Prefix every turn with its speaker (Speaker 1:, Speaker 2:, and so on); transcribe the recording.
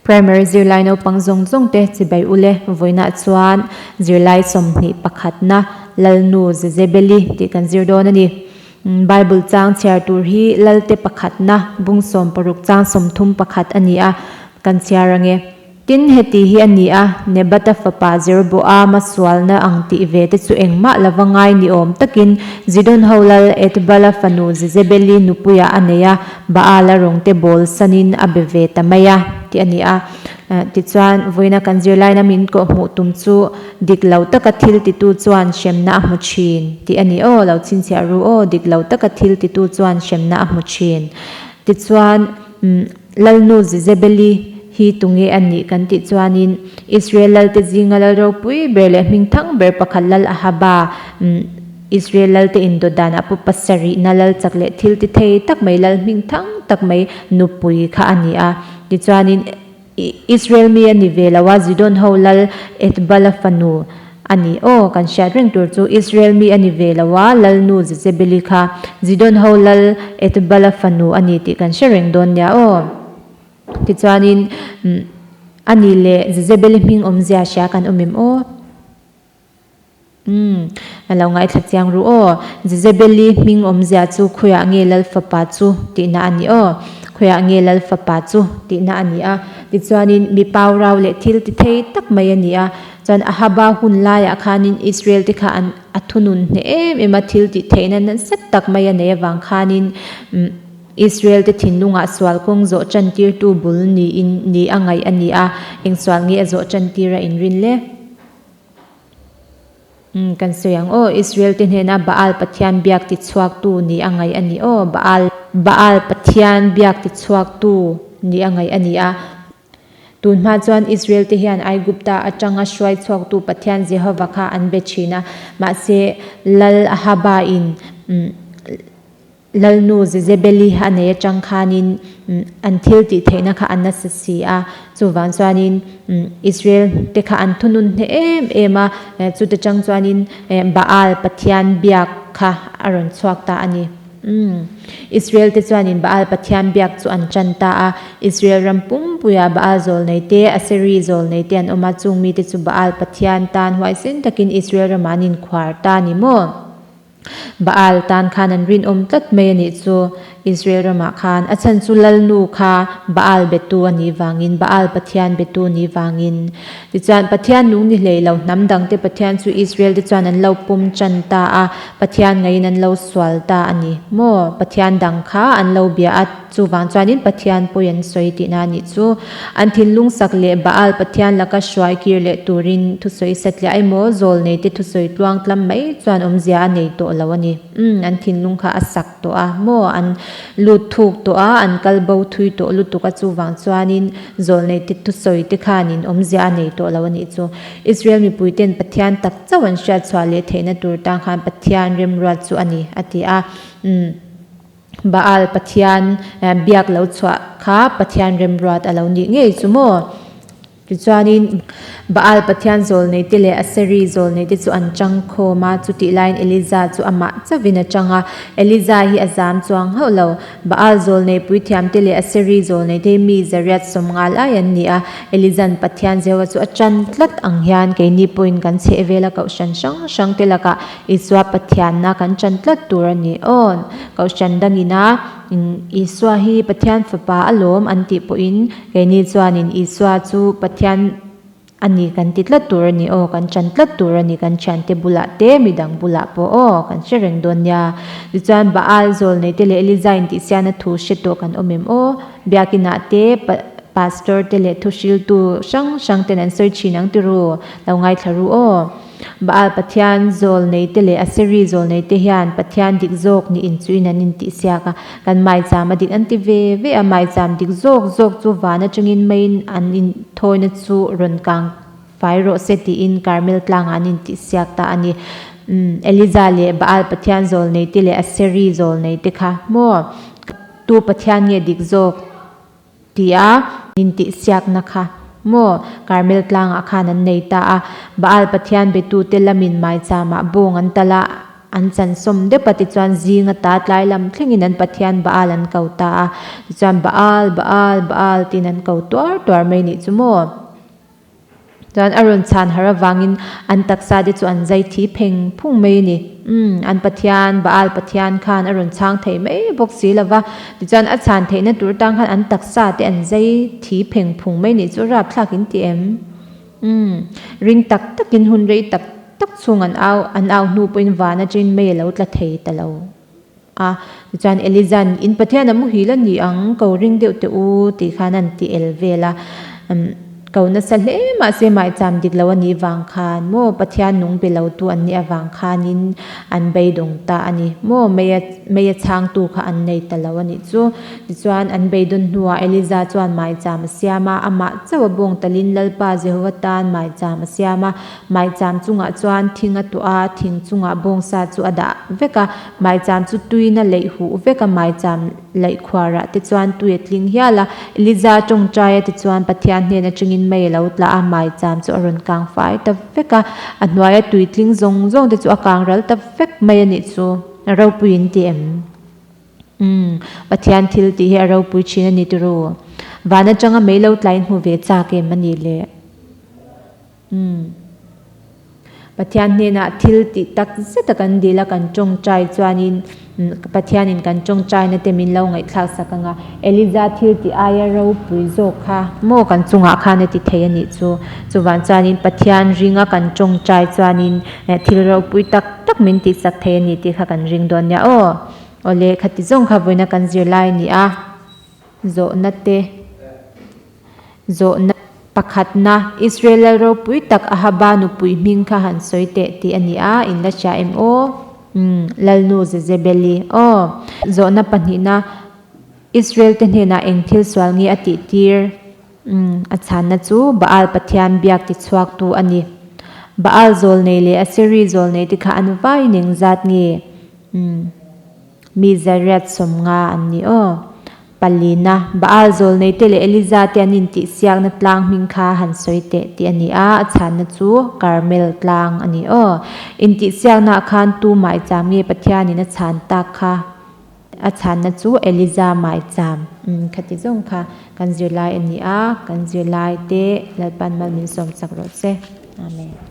Speaker 1: Primary zirlai naupang zawng zawng te chibai ule vawiinah chuan zirlai 21na Lalnu Jezebeli tih kan zir dawn a ni. Bible chang chhiar tur hi Lalte pakhatna bung 60 chang 31 a ni a, kan chhiar ange. Tin, heti hi a ni a, Nebata fapa Jeroboama sualna ang tih ve te chu engmah lova ngai ni awm takin Zidon ho lal Ethbala fanu Jezebeli nupuia a nei a, Baala rawng te bawl sanin a be ve ta mai a, tih a ni a. Tichuan, vawiina kan zirlaina min kawhhmuh tum chu dik lo taka thil titu chuan hremna a hmu thin, tih a ni. Aw, lo chhinchhiah ru aw, dik lo taka thil titu chuan hremna a hmu thin. Tichuan, Lalnu Jezebeli hi tunge a nih kan tih chuanin Israel lalte zinga lal ropui ber leh hmingthang ber pakhat Lal Ahaba, Israel lalte indawt danah pu pasarihna lal chak leh thil ti thei tak mai lal hmingthang tak mai nupui kha a ni a. Tichuanin Israel mi a ni ve lo a, Zidon ho lal Ethbala fanu a ni. Aw, kan hriat reng tur chu Israel mi a ni ve lo a, Lalnu Jezebeli kha Zidon ho lal Ethbala fanu a ni tih kan hre reng dawn nia aw. Tichuanin, a ni leh Jezebeli hming awmzia hria kan awm em aw? Umm, a lo ngaithla chiang ru aw. Jezebeli hming awmzia chu khawiah nge Lal fapa chu tihna a ni aw. Khawiah nge Lal fapa chu tihna a ni a. Tichuanin mi pau rau leh thil ti thei tak mai a ni a. Chuan Ahaba hun laiah khanin Israel te kha an a thunun hneh em em a, thil tih theihna nasa tak mai a nei avang khanin Israel te thinlungah sual kawng zawh chantirtu bul niin ni a ngaih a ni a. Eng sual nge a zawh chantir a inrin le? Umm kan sawi ang aw, Israel te hnena Baal Pathian biak ti chhuaktu ni a ngaih a ni aw, Baal Baal Pathian biak ti chhuaktu ni a ngaih a ni a. Tun hma chuan Israel te hian Aigupta atanga hruai chhuaktu Pathian Jehova kha an be thin a, mahse Lal Ahaba in umm Lalnu Jezebeli a nei atang khanin an thil tih theihna kha a nasa si a, chuvang chuanin Israel te kha an thunun hneh em em a, chuta tang chuanin Baal pathian biak kha a rawn chhuak ta a ni. Israel te chuanin Baal pathian biak chu an tan ta a, Israel ram pumpuiah Baal zawlnei te, Aseri zawlnei te an awm a, chung mite chu Baal pathian tan huaisen takin Israel ramah an inkhuar ta a ni maw? Baal tan khan an rinawm tlat mai a nih chu Israel ramah khan. A chhan chu Lalnu kha Baal betu a nih vangin, Baal Pathian betu a nih vangin. Tichuan, Pathian nung ni hlei lo hnam dangte Pathian chu Israel te chuan an lo pawm tan ta a, Pathian ngaiin an lo sual ta a ni maw? Pathian dang kha an lo bia a. Chuvang chuanin Pathian pawi an sawi tihna a nih chu. An thinlung sak leh Baal Pathian laka hruai kir leh turin thusawi satliah emaw zawlnei te thusawi tluang tlam mai chuan awmzia a nei tawh lo a ni. Umm, an thinlung kha a sak tawh a maw? An lut thuk tawh a, an kal bo thui tawh lutuk a, chuvang chuanin zawlnei te thusawi te khanin awmzia a nei tawh lo a nih chu. Israel mipuiten Pathian tak chauh an hriatchhuah leh theihna tur tang khan Pathian remruat chu a ni, a ti a. Umm. Baal Pathian biak lo chhuah kha Pathian remruat a lo nih ngei chu maw? Tichuanin Baal Pathian zawlneite leh Aseri zawlneite chu an chang khawm a, chutih laiin Eliza chu amah chauhin a chang a. Eliza hi a zam chuang hauh lo. Baal zawlnei puithiamte leh Aseri zawlneite hi mi zariat sawmngal ai an ni a. Eliza'n Pathian Jehova chu a tan tlat ang hian keini pawhin kan chheh vela kohhran hrang hrangte lakah Isua Pathianna kan chan tlat tur a ni. Aw, Kohhran dangina Isua hi Pathian fapa alawm an tih pawhin keini chuanin Isua chu Pathian a ni kan ti tlat tur a ni. Aw, kan chan tlat tur a ni kan thiante bulah te midang bulah pawh aw kan hre reng dawn nia. Tichuan Baal zawlneite leh Eliza intihsiana thu hre tawh kan awm em aw? Biakinah te Pastor te leh thuhriltu hrang hrang ten an sawi thin ang ti ru, lo ngaithla ru aw. Baal Pathian zawlneite leh Aseri zawlneite hian Pathian dik zawk nih inchuin an intihsiak a, kan maicham a dik an ti ve ve a, maicham dik zawk zawk chu van atangin maiin an inthawina chu rawn kang fai rawh se tiin Karmel tlangah an intihsiak ta a ni. Umm, Eliza leh Baal Pathian zawlneite leh Aseri zawlneite kha maw? Tu Pathian nge dik zawk? Tia intihsiakna kha maw Karmel tlangah khan an nei ta a. Baal pathian betute lamin maicham ah bawng an tal a, an chan sawm deuh a tichuan zing ata tlai lam thlengin an pathian Baal an ko ta a tichuan Baal Baal Baal tiin an ko tuar tuar mai nih chu maw. Chuan a rawn chhan har avangin an taksa te chu an zai thi pheng phung mai a ni. Umm, an Pathian, Baal Pathian khan a rawn chhang thei mai bawk si lo va. Tichuan a chhan theihna tur tang khan an taksa te an zai thi pheng phung mai nih chu rapthlak in ti em? Umm, ring tak takin hun rei tak tak chhung an au an au hnu pawhin van atangin mei a lo tla thei ta lo a. Tichuan Eliza'n, In Pathian a muhil a ni ang, ko ring deuh teh u, tih khan an ti el vel a. Umm, ko nasa hle mahse maicham dik lo a nih vang khan maw Pathian nung be lo tu an nih avang khanin an beidawng ta a ni maw, mei a mei a chhangtu kha an nei ta lo a nih chu. Tichuan, an beidawn hnuah Eliza chuan maicham a siam a, amah chauh a bawng talin Lalpa Jehova tan maicham a siam a. Maicham chungah chuan thing a tuah a, thing chungah bawngsa chu a dah vek a. Maicham chu tuin a leih huh vek a, maicham laih khuarah te chuan tui a tling hial a. Eliza tawngtai a tichuan Pathian hnen atangin mei a lo tla a, maicham chu a rawn kang fai ta vek a. A hnuaia tui tling zawng zawng te chu a kang ral ta vek mai a nih chu. A ropui in ti em? Umm, Pathian thil tih hi a ropui thin a ni turu. Van atanga mei lo tlaiin hmu ve chak em a nih le? Umm. Pathian hnenah thil tih tak zeta kan dil a, kan tawngtai chuanin Pathianin kan tawngtaina te min lo ngaihthlak sak ang a. Eliza thil tih aia ropui zawk kha maw kan chungah khan a ti thei a nih chu. Chuvang chuanin Pathian ringa kan tawngtai chuanin thil ropui tak tak min tih sak thei a ni tih kha kan ring dawn nia aw. Awle khati zawng kha vawiina kan zirlai a ni a. Zawhna te. Zawhna pakhatna, Israel lal ropui tak Ahaba nupui hming kha han sawi teh tih a ni a, in la hria em aw? Umm, Lalnu Jezebeli aw. Zawhna pahnihna, Israel te hnenah eng thil sual nge a tih tir? Umm, a chhanna chu Baal Pathian biak ti chhuaktu a ni. Baal zawlnei leh Aseri zawlnei te kha an vaiin engzat nge? Umm, mi zariat sawmnga an ni aw. Palina, Baal zawlneite leh Eliza te an intihsiakna tlang hming kha han sawi teh tih a ni a, a chhanna chu Karmel tlang a ni aw. Intihsiaknaah khan tu maicham nge Pathianin a chhan tak kha? A chhanna chu Eliza maicham. Umm, khati zawng kha kan zirlai a ni a, kan zirlai te Lalpan mal min sawm chak rawh se. Amen.